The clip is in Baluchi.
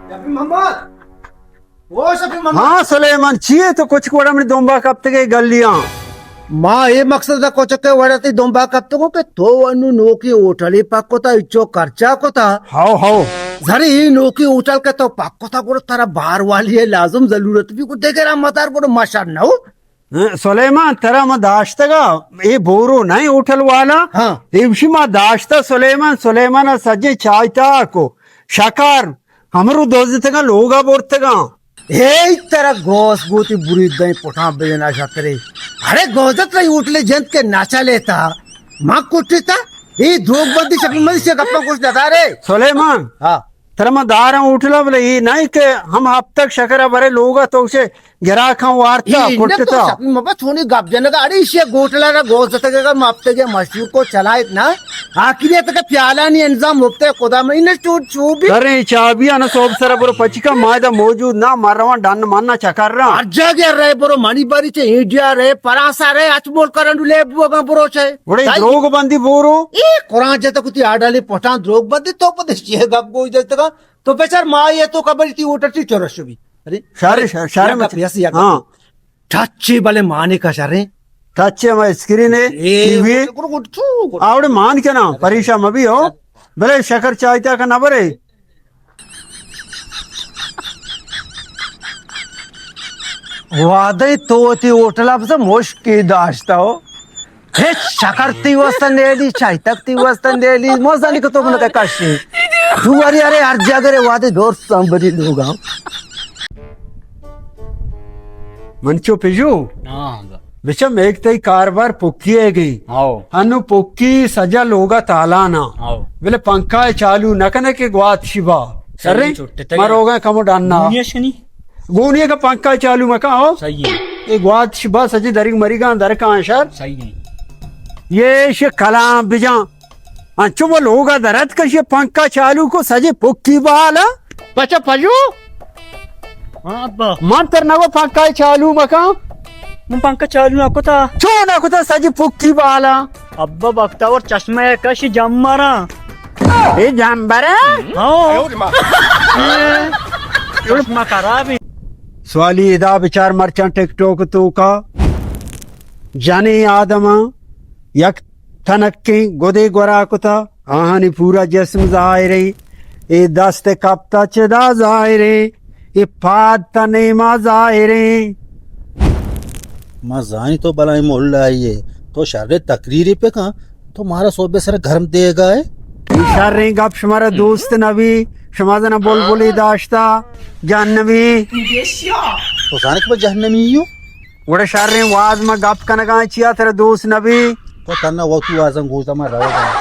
شفیع محمد، او شفیع محمد۔ ہاں سلیمان، چی ئے تو کچک وڑا منی دمبا کپتگے گلیاں؟ ما اے مقصد ءَ کچک ءِ وڑا تئی دمبا کپتگوں کہ تو انو نوکیں ہوٹلے پک کتا، اچو خرچہ کتا۔ How, how. زری اے نوکیں ہوٹل کہ تو پک کتا، گڑا ترا بار والی ءِ لازم ضرورت بی، گڑا دگرا مدار، گڑا مشر نہ ہو۔ ہاں، سلیمان، ترا ما داشتگا، اے بورو نہ ایں ہوٹل والا؟ ہاں۔ اے وشی ما داشتا سلیمان، سلیمان ءَ سجے چائے تاک و شکر ہمرو دزتگاں، لوگا برتگاں۔ اے ترا گوس گوتی برید دیں پٹاں بجنا شترے۔ ارے گوزت رہی ہوٹلے جنت کے ناچا لیتا، ما کٹتا، اے دروگ بندی شفیع محمد سے گپا کچھ نہ دارے۔ سلیمان۔ ہاں۔ ترا ما داراں ہوٹلا، بلے اے نہ ایں کہ ہم ہفتگ شکر ءَ برے لوگا تو اسے گراکاں وارتا، اے نہ کٹتا۔ تو شفیع محمد چونی گپ جنگا، اڑے ایشی گوٹلا را گوزتگا مفتگے مشہور کو چلائیت نا۔ آخری تک پیالانی انتظام ہوتے خدا میں انہیں چوٹ چوبی۔ ارے چابی آنا صوب سر برو پچی کا، ما دا موجود نا، مر رواں ڈن منا چکر را۔ ہر جگہ رہے برو، منی باری چے انڈیا رہے، فرانسا رہے، اچ مول کرن لے بوگا برو چے۔ وڑے تائی۔ دروگ بندی بورو۔ اے قرآن جتا کتی آڈالی پٹان دروگ بندی تو پدش چے گپ گوش دستگا۔ تو بچار ما یہ تو قبر تی ووٹر تی چورش بی۔ ارے شارے، شارے، شارے یا مت۔ گپ، یس، یا گپ۔ ہاں۔ ٹچے بلے مانے کا شریں۔ ٹچے ہمے اسکرین ہے، اے، ٹی وی ہے۔ گڑ، گڑ، گڑ، چو، گڑ۔ آوڑے مان کنا، پریشان مبی ہو۔ بلے شکر چائے تا کا نہ برے۔ وعدے تو تی ہوٹل اب سے مشکی داشتا ہو۔ ہچ شکر تی واسطہ نیلی، چائے تک تی واسطہ نیلی، موزانی کو تو من کا کشی۔ تو ارے، ارے، ہر جگہ رے وادے دور سامبری لوگا۔ من چو پجو۔ ہاں، ہاں۔ بچم ایک تئی کاربار پکی ہے گئی۔ ہاؤ۔ انو پکی سجا لوگا تالانا۔ ہاؤ۔ بلے پنکھا چالو نہ کنے کہ گوات شبا۔ صحیح، سرے؟ چھٹے تگا۔ مروگا کمو ڈانا۔ دنیا شنی۔ گونی کا پنکھا چالو مکا ہو۔ صحیح ہے۔ اے گوات شبا سجے درگ مریگاں درکاں شر۔ صحیح ہے۔ یہ ش کلام بجان۔ انچو وہ لوگا درد کشی پنکھا چالو کو سجے پکی بالا۔ پچا پجو۔ ہاں ابا۔ من تر نگو پنکھا چالو مکا۔ من پنکھا چالو نہ کتا۔ چو نہ کتا سجے پکی بالا۔ ابا بختاور چشمہ کش جمبراں۔ اے جمبراں؟ ہاں۔ چشمہ خراب ہے۔ سوالی ادا بچار مرچاں ٹک ٹوک توکا جنیں آدماں یک تنکیں گدے گورا کتا، آہانی پورا جسم ظاہریں، اے دست کپتا چدا ظاہریں، اے پاد تا نیما ظاہریں۔ ما زانی تو بلائیں ملائے، تو شر تقریرے پہ کن، تو مارا صوبے سر گرم دیگا ہے۔ اے شریں گپ شمارا دوست نبی، شما زنا بلبلی داشتا، جہنمی۔ تو زانے کہ جہنمی ہو؟ گڑا شریں واز ما گپ کنگا چیا ترا دوست نبی۔ تو تنا وقتی وازن گوشتا ما روگا۔